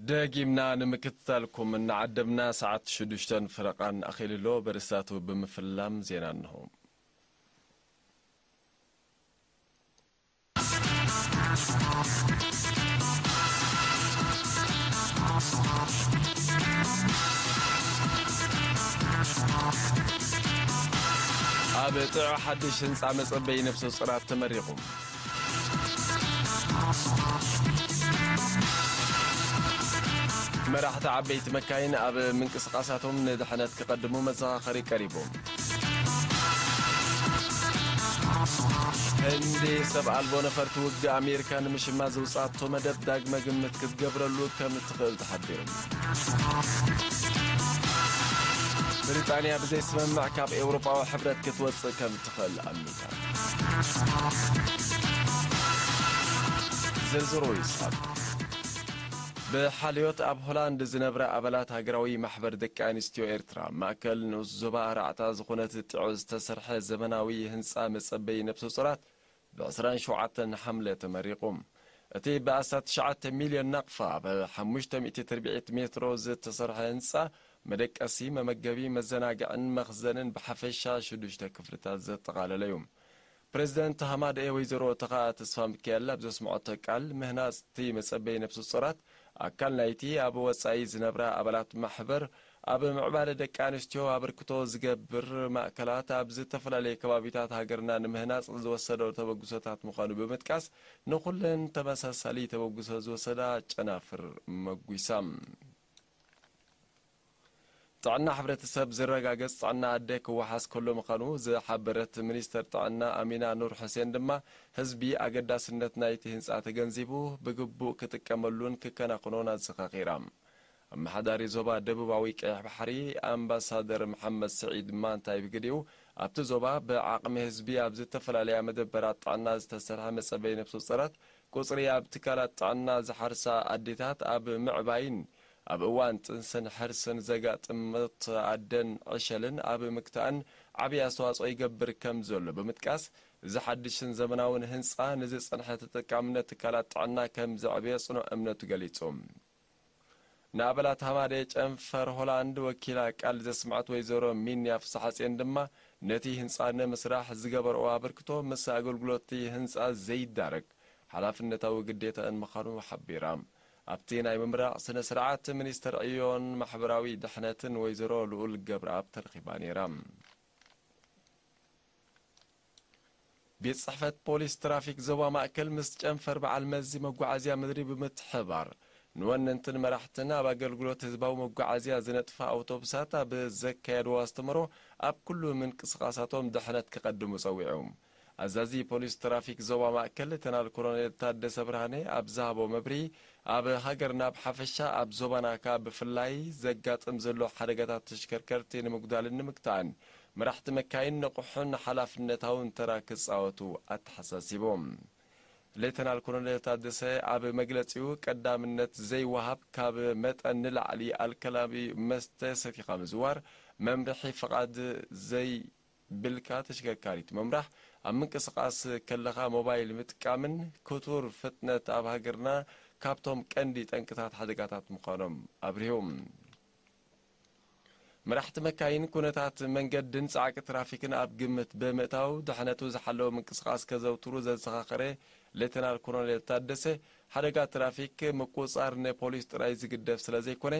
ደጊምና ንምክትታልኩም እናዓደምና፣ ሰዓት ሽዱሽተን ፈረቓን ኣኺሉ ኣሎ። በርእስታቱ ብምፍላም ዜና እንሆ። ኣብ ጥዑ ሓድሽ ህንፃ መፀበዪ ነፍሰ ፁራት ተመሪቑ። መራሕቲ ዓበይቲ መካይን ኣብ ምንቅስቓሳቶም ንድሕነት ክቐድሙ መዘኻኸሪ ቀሪቡ። ህንዲ ሰብ ኣልቦ ነፈርቲ ውግእ ኣሜሪካ ንምሽማት ዘውፅኣቶ መደብ ዳግመ ግምት ክትገብረሉ ከም እትኽእል ተሓቢሩ። ብሪጣንያ ብዘይ ስምምዕ ካብ ኤውሮጳዊ ሕብረት ክትወፅእ ከም እትኽእል ኣሚታ። ዝርዝሩ ይስዓብ። ብሓልዮት ኣብ ሆላንድ ዝነብራ ኣባላት ሃገራዊ ማሕበር ደቂ ኣንስትዮ ኤርትራ፣ ማእከል ንኡስ ዞባ ኣርባዕተ ዝኾነት ጥዑ ዝተሰርሐ ዘመናዊ ህንጻ መጸበዪ ነፍሰ ጾራት ብ ዕስራን ሸውዓተን ሓምለ ተመሪቑ። እቲ ብ ኣስታት ትሽዓተ ሚልዮን ናቕፋ ብ ሓሙሽተ ሚእቲ ትርብዒት ሜትሮ ዝተሰርሐ ህንጻ፣ መደቀሲ፣ መመገቢ፣ መዘናግዕን መኽዘንን ብሓፈሻ ሽዱሽተ ክፍልታት ዘጠቓለለ እዩ። ፕሬዝደንት ሃማደኤ ወይዘሮ ተኸኣ ተስፋ ሚካኤል ኣብ ዘስምዖቶ ቃል፣ ምህናጽ እቲ መጸበዪ ነፍሰ ጾራት ኣካል ናይቲ ኣብ ወጻኢ ዝነብራ ኣባላት ማሕበር ኣብ ምዕባለ ደቂ ኣንስትዮ ኣበርክቶ ዝገብር ማእከላት ኣብ ዝተፈላለዩ ከባቢታት ሃገርና ንምህናጽ ዝወሰዶ ተበግሶታት ምዃኑ ብምጥቃስ፣ ንኹለን ተመሳሳሊ ተበግሶ ዝወሰዳ ጨናፍር መጒሳ። ጥዕና ሕብረተሰብ ዝረጋገጽ ጥዕና ኣደ ክወሓስ ከሎ ምዃኑ ዝሓበረት ሚኒስተር ጥዕና ኣሚና ኑር ሑሴን ድማ፣ ህዝቢ ኣገዳስነት ናይቲ ህንጻ ተገንዚቡ ብግቡእ ክጥቀመሉን ክከናኸኖን ኣዘኻኺራ። ኣመሓዳሪ ዞባ ደቡባዊ ቀይሕ ባሕሪ ኣምባሳደር መሓመድ ስዒድ ማንታይ ብግዲኡ፣ ኣብቲ ዞባ ብዓቕሚ ህዝቢ ኣብ ዝተፈላለያ መደበራት ጥዕና ዝተሰርሐ መጸበዪ ነፍሰ ጾራት ቁጽሪ ኣብ ትካላት ጥዕና ዝሓርሳ ኣዴታት ኣብ ምዕባይን ኣብ እዋን ጥንስን ሕርስን ዘጋጥም ሞት ኣደን ዕሸልን ኣብ ምክታእን ዓብዪ ኣስተዋጽኦ ይገብር ከም ዘሎ ብምጥቃስ፣ እዚ ሓድሽን ዘመናውን ህንጻ ንዝጸንሐ ተጠቃምነት ትካላት ጥዕና ከም ዘዕብዮ ጽኑዕ እምነቱ ገሊጹ። ንኣባላት ሃማደ ጨንፈር ሆላንድ ወኪላ ቃል ዘስምዐት ወይዘሮ ሚንያ ፍስሓጽዮን ድማ፣ ነቲ ህንጻ ንምስራሕ ዝገበርኦ ኣበርክቶ ምስ ኣገልግሎት እቲ ህንጻ ዘይዳረግ ሓላፍነታዊ ግዴታኣን ምዃኑ ሓቢራ። ኣብቲ ናይ ምምራቕ ስነ ስርዓት፣ ሚኒስተር ዕዮን ማሕበራዊ ድሕነትን ወይዘሮ ልኡል ገብረኣብ ተረኺባ ነይራ። ቤት ጽሕፈት ፖሊስ ትራፊክ ዞባ ማእከል ምስ ጨንፈር በዓል መዚ መጓዓዝያ ምድሪ ብምትሕብባር፣ ንወነንትን መራሕትን ኣብ ኣገልግሎት ህዝባዊ መጓዓዝያ ዝነጥፋ ኣውቶቡሳት ኣብ ዘካየድዎ ኣስተምህሮ፣ ኣብ ኩሉ ምንቅስቓሳቶም ድሕነት ክቐድሙ ጸዊዑ። ኣዛዚ ፖሊስ ትራፊክ ዞባ ማእከል ሌተናል ኮሎኔል ታደሰ ብርሃነ ኣብ ዝሃቦ መብርሂ፣ ኣብ ሃገርና ብሓፈሻ፣ ኣብ ዞባና ከኣ ብፍላይ ዘጋጥም ዘሎ ሓደጋታት ተሽከርከርቲ ንምጉዳልን ንምግታእን፣ መራሕቲ መካይን ንቑሕን ሓላፍነታውን ተራ ክጻወቱ ኣተሓሳሲቡ። ሌተናል ኮሎኔል ታደሰ ኣብ መግለጺኡ፣ ቀዳምነት ዘይወሃብ፣ ካብ መጠን ንላዕሊ ኣልኮላዊ መስተ ሰቲኻ ምዝዋር፣ መምርሒ ፍቓድ ዘይብልካ ተሽከርካሪት ምምራሕ፣ ኣብ ምንቅስቓስ ከለኻ ሞባይል ምጥቃምን ክቱር ፍጥነት ኣብ ሃገርና ካብቶም ቀንዲ ጠንቅታት ሓደጋታት ምዃኖም ኣብሪሁ። መራሕቲ መካይን፣ ኩነታት መንገድን ጻዕቂ ትራፊክን ኣብ ግምት ብምእታው፣ ድሕነቱ ዝሓለወ ምንቅስቓስ ከዘውትሩ ዘዘኻኸረ ሌተናል ኮሎኔል ታደሰ፣ ሓደጋ ትራፊክ ምቁጽጻር ንፖሊስ ጥራይ ዝግደፍ ስለ ዘይኮነ፣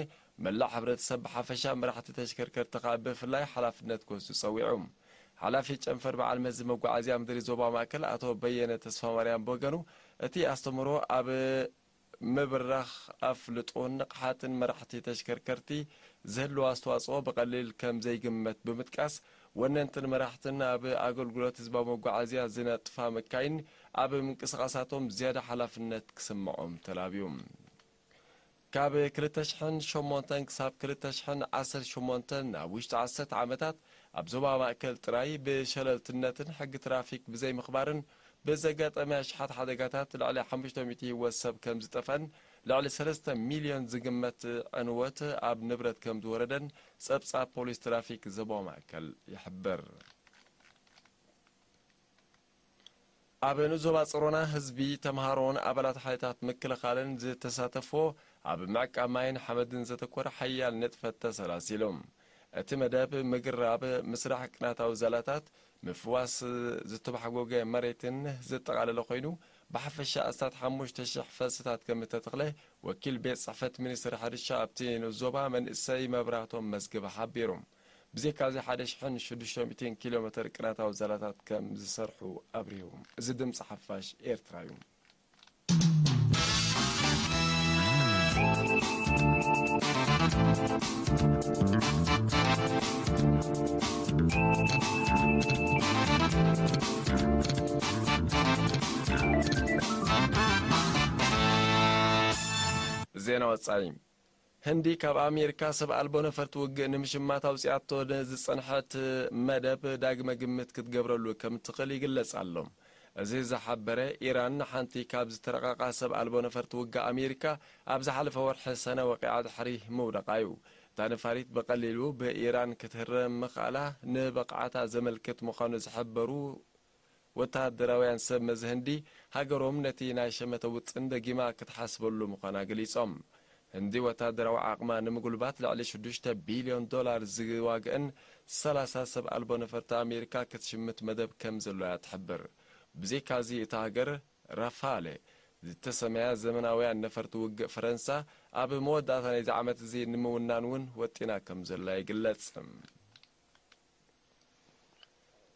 መላእ ሕብረተሰብ ብሓፈሻ፣ መራሕቲ ተሽከርከርቲ ከኣ ብፍላይ ሓላፍነት ክወስዱ ጸዊዑ። ሓላፊ ጨንፈር በዓል መዚ መጓዓዝያ ምድሪ ዞባ ማእከል ኣቶ በየነ ተስፋማርያም ብወገኑ፣ እቲ ኣስተምህሮ ኣብ ምብራኽ ኣፍልጦን ንቕሓትን መራሕቲ ተሽከርከርቲ ዝህልዎ ኣስተዋጽኦ ብቐሊል ከም ዘይግመት ብምጥቃስ፣ ወነንትን መራሕትን ኣብ ኣገልግሎት ህዝባዊ መጓዓዝያ ዝነጥፋ መካይን ኣብ ምንቅስቓሳቶም ዝያዳ ሓላፍነት ክስምዖም ተላብዩ። ካብ ክልተ ሽሕን ሸሞንተን ክሳብ ክልተ ሽሕን ዓሰርተ ሸሞንተን፣ ኣብ ውሽጢ ዓሰርተ ዓመታት ኣብ ዞባ ማእከል ጥራይ ብሸለልትነትን ሕጊ ትራፊክ ብዘይምኽባርን ብዘጋጠመ ኣሽሓት ሓደጋታት ልዕሊ ሓሙሽተ ሚእቲ ህይወት ሰብ ከም ዝጠፍአን ልዕሊ ሰለስተ ሚልዮን ዝግመት ዕንወት ኣብ ንብረት ከም ዝወረደን ጸብጻብ ፖሊስ ትራፊክ ዞባ ማእከል ይሕብር። ኣብ ንዞባ ጸሮና ህዝቢ፣ ተምሃሮን ኣባላት ሓይልታት ምክልኻልን ዝተሳተፎ ኣብ ምዕቃብ ማይን ሓመድን ዘተኮረ ሓያል ንጥፈት ተሰላሲሉ። እቲ መደብ ምግራብ፣ ምስራሕ ቅናታዊ ዛላታት፣ ምፍዋስ ዝተባሕጎገ መሬትን ዘጠቓለለ ኮይኑ፣ ብሓፈሻ ኣስታት ሓሙሽተ ሽሕ ፈልስታት ከም እተተኽለ ወኪል ቤት ጽሕፈት ሚኒስትሪ ሕርሻ ኣብቲ ንዞባ መንእሰይ መብራህቶም መዝገበ ሓቢሩ። ብዘይካዚ ሓደ ሽሕን ሽዱሽተ ሚእትን ኪሎ ሜተር ቅናታዊ ዛላታት ከም ዝሰርሑ ኣብሪሁ። እዚ ድምፂ ሓፋሽ ኤርትራ እዩ። ዜና ወጻኢ። ህንዲ ካብ ኣሜሪካ ሰብ ኣልቦ ነፈርቲ ውግእ ንምሽማት ኣውጺኣቶ ንዝጸንሐት መደብ ዳግመ ግምት ክትገብረሉ ከም ትኽእል ይግለጽ ኣሎ። እዚ ዝሓበረ፣ ኢራን ንሓንቲ ካብ ዝተረቐቓ ሰብ ኣልቦ ነፈርቲ ውግእ ኣሜሪካ ኣብ ዝሓለፈ ወርሒ ሰነ ወቒዓ ድሕሪ ምውዳቓ እዩ። እታ ነፋሪት ብቐሊሉ ብኢራን ክትህረም ምኽኣላ ንብቕዓታ ዘመልክት ምዃኑ ዝሕበሩ ወተሃደራውያን ሰብ መዚ ህንዲ፣ ሃገሮም ነቲ ናይ ሸመተ ውጥን ደጊማ ክትሓስበሉ ምዃና ገሊጾም። ህንዲ ወተሃደራዊ ዓቕማ ንምጉልባት ልዕሊ ሽዱሽተ ቢልዮን ዶላር ዝዋግእን ሰላሳ ሰብ ኣልቦ ነፈርቲ ኣሜሪካ ክትሽምት መደብ ከም ዘሎ እያ ትሕብር። ብዘይካዚ እታ ሃገር ራፋለ ዝተሰመያ ዘመናውያን ነፈርቲ ውግእ ፈረንሳ ኣብ መወዳእታ ናይዚ ዓመት እዚ ንምውናን እውን ወጢና ከም ዘላ ይግለጽ።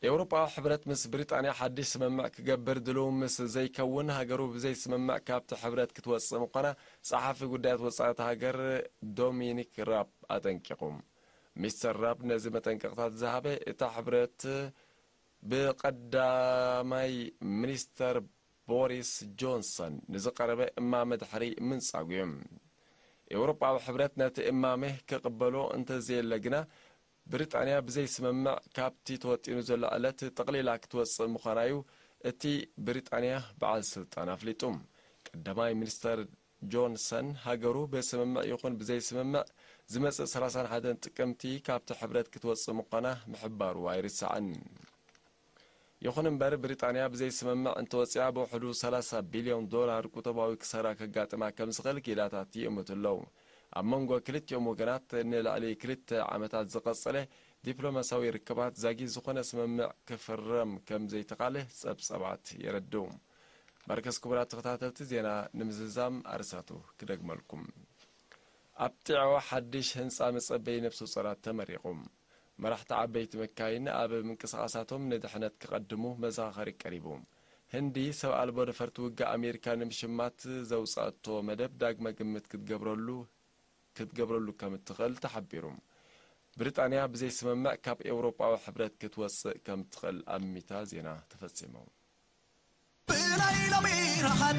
ኤውሮጳዊ ሕብረት ምስ ብሪጣንያ ሓድሽ ስምምዕ ክገብር ድሉው ምስ ዘይከውን፣ ሃገሩ ብዘይ ስምምዕ ካብቲ ሕብረት ክትወጽእ ምዃና ጸሓፊ ጉዳያት ወጻኢ እታ ሃገር ዶሚኒክ ራብ ኣጠንቂቑ። ሚስተር ራብ ነዚ መጠንቀቕታት ዝሃበ፣ እታ ሕብረት ብቀዳማይ ሚኒስተር ቦሪስ ጆንሰን ንዝቐረበ እማመ ድሕሪ ምንጻጉ እዩ። ኤውሮጳዊ ሕብረት ነቲ እማመ ክቕበሎ እንተዘየለ ግና፣ ብሪጣንያ ብዘይ ስምምዕ ካብቲ ተወጢኑ ዘሎ ዕለት ጠቕሊላ ክትወጽእ ምዃና እዩ እቲ ብሪጣንያ በዓል ስልጣን ኣፍሊጡ። ቀዳማይ ሚኒስተር ጆንሰን፣ ሃገሩ ብስምምዕ ይኹን ብዘይ ስምምዕ ዝመጽእ ሰላሳን ሓደን ጥቅምቲ ካብቲ ሕብረት ክትወጽእ ምዃና ምሕባሩ ኣይርሳዕን። ይኹን እምበር፣ ብሪጣንያ ብዘይ ስምምዕ እንተወጺኣ፣ ብውሕዱ ሰላሳ ቢልዮን ዶላር ቁጠባዊ ክሳራ ከጋጥማ ከም ዝኽእል ጌዳታት ይእምቱ ኣለዉ። ኣብ መንጎ ክልቲኦም ወገናት ንልዕሊ ክልተ ዓመታት ዝቐጸለ ዲፕሎማስያዊ ርክባት ዛጊት ዝኾነ ስምምዕ ክፍረም ከም ዘይተኻለ ጸብጸባት የረድኡ። መርከስ ክቡራት ተኸታተልቲ ዜና ንምዝዛም ኣርእስታቱ ክደግመልኩም። ኣብ ጢዖ ሓድሽ ህንጻ መጸበዪ ነፍሲ ወጻራት ተመሪቑ። መራሕቲ ዓበይቲ መካይን ኣብ ምንቅስቓሳቶም ንድሕነት ክቐድሙ መዘኻኸሪ ቀሪቡ። ህንዲ ሰብ ኣልቦ ነፈርቲ ውግእ ኣሜሪካ ንምሽማት ዘውጻእቶ መደብ ዳግመ ግምት ክትገብረሉ፣ ክትገብረሉ ከም እትኽእል ተሓቢሩ። ብሪጣንያ ብዘይ ስምምዕ ካብ ኤውሮጳዊ ሕብረት ክትወጽእ ከም ትኽእል ኣሚታ። ዜና ተፈጺሙ። ብናይ ሎሚ ረኻት